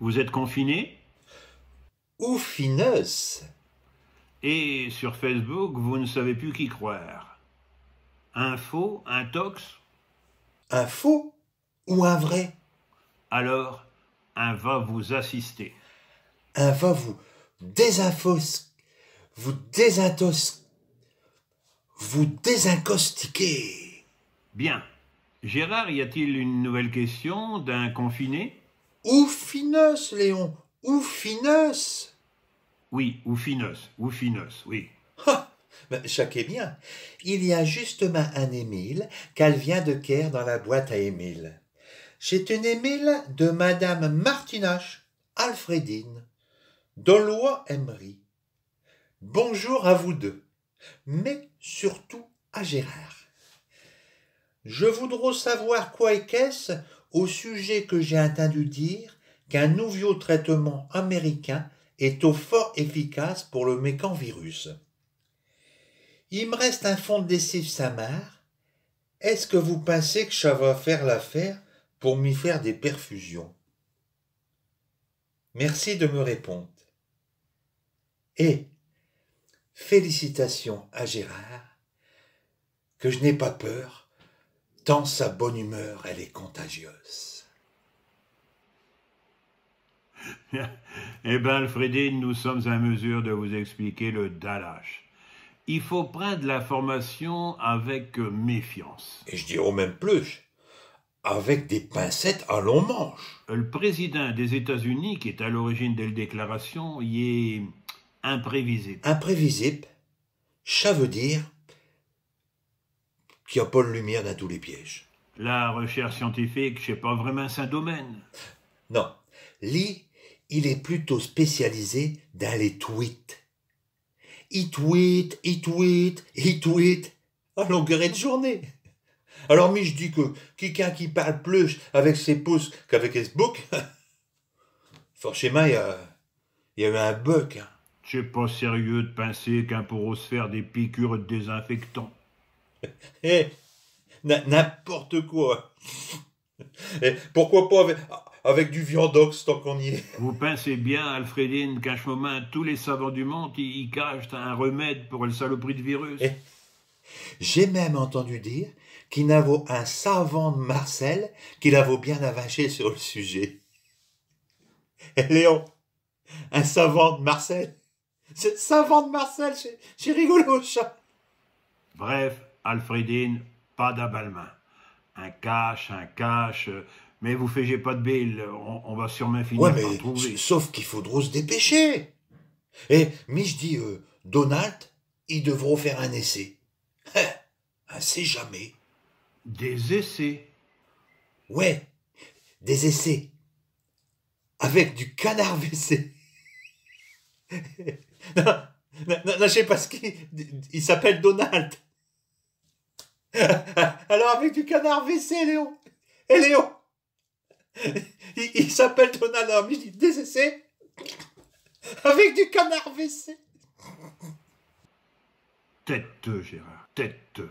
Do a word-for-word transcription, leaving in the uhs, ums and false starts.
Vous êtes confiné ? Ou fineuse. Et sur Facebook, vous ne savez plus qui croire. Un faux, un tox ? Un faux ou un vrai ? Alors, un va vous assister. Un va vous désinfos-, vous désintos-, vous désincostiquer. Bien. Gérard, y a-t-il une nouvelle question d'un confiné ? Ou fineuse, Léon, ou fineuse. Oui, ou fineuse, ou fineuse, oui. Ha ! Ben, cha quét bien. Il y a justemint un émile qu'al vient de quère dins l'boîte à émiles. Ch'est un émile de Madame Martinache, Alfredine, d'Aulnoye-Aymeries. Bonjour à vous deux, mais surtout à Gérard. Je voudros savoir quoi et qu'est-ce au sujet que j'ai intindu dire qu'un nouviau traitemint américain étot fort efficace pour l'mécant virus. I m'reste un fond d'lessive Saint-Marc. Est-ce que vous pinsez que cha va faire l'affaire pour mi faire des perfusions ? Merci de m'répondre. Et félicitations à Gérard, que j'n'ai pas peur, tant s'bonne humeur alle est contagieuse. Eh ben, Alfredine, nous sommes in mesure de vous expliquer l'dallache. I faut prinde l'information avec méfiance. Et j'diros même plus, avec des pincettes à long manche. L'présidint des États-Unis, qui est à l'origine de l'déclaration, i est imprévisible. Imprévisible, cha veut dire qu'i a pas l'lumière dins tous les pièches. La recherche scientifique, ch'est pas vraimint sin domaine. Non, li, il est plutôt spécialisé dins les tweets. I tweet, i tweet, i tweet, à longueur ed journée. Alors, mi, j'dis que quiqu'un qui parle plus avec ses pouces qu'avec ses bouques, forchémint, i a, i a eu un bug, hein. Ch'est pas sérieux d'pinser qu'in pourrot s'faire des piqûres ed désinfectant. Eh, n-, n'importe quoi. Et pourquoi pas avec, avec du Viandox tant qu'on y est. Vous pinsez bien, Alfredine, qu'in ch'momint, tous les savants du monde, i, i cach'tent un r'mède pour el saloperie d'virus. Eh, j'ai même intindu dire qu'i n'avot un savant d'Marseille qui l'avot bien avinché sur l'sujet. Eh, Léon, un savant d'Marseille. Ch'est savant d'Marseille, ch'est, ch'est rigolo, cha. Bref, Alfredine, pas d'emballemint. In cache, in cache, euh, mais vous faijez pas d'bile, in, in va sûremint finir par trouver. Ouais, mais s-, sauf qu'i faudrot s'dépêcher. Eh, mi j'dis, euh, Donald, i devrot faire un essai. Hein, in sait jamais. Des essais ? Ouais, des essais. Avec du canard W C. Non, non, non, non, j'sais pas ce qui, i s'appelle Donald. Alors avec du canard W C, Léon. Eh, Léon. I, i s'appelle Donald, alors mi j'dis des essais. Avec du canard W C. Tais-te, Gérard, tais-te.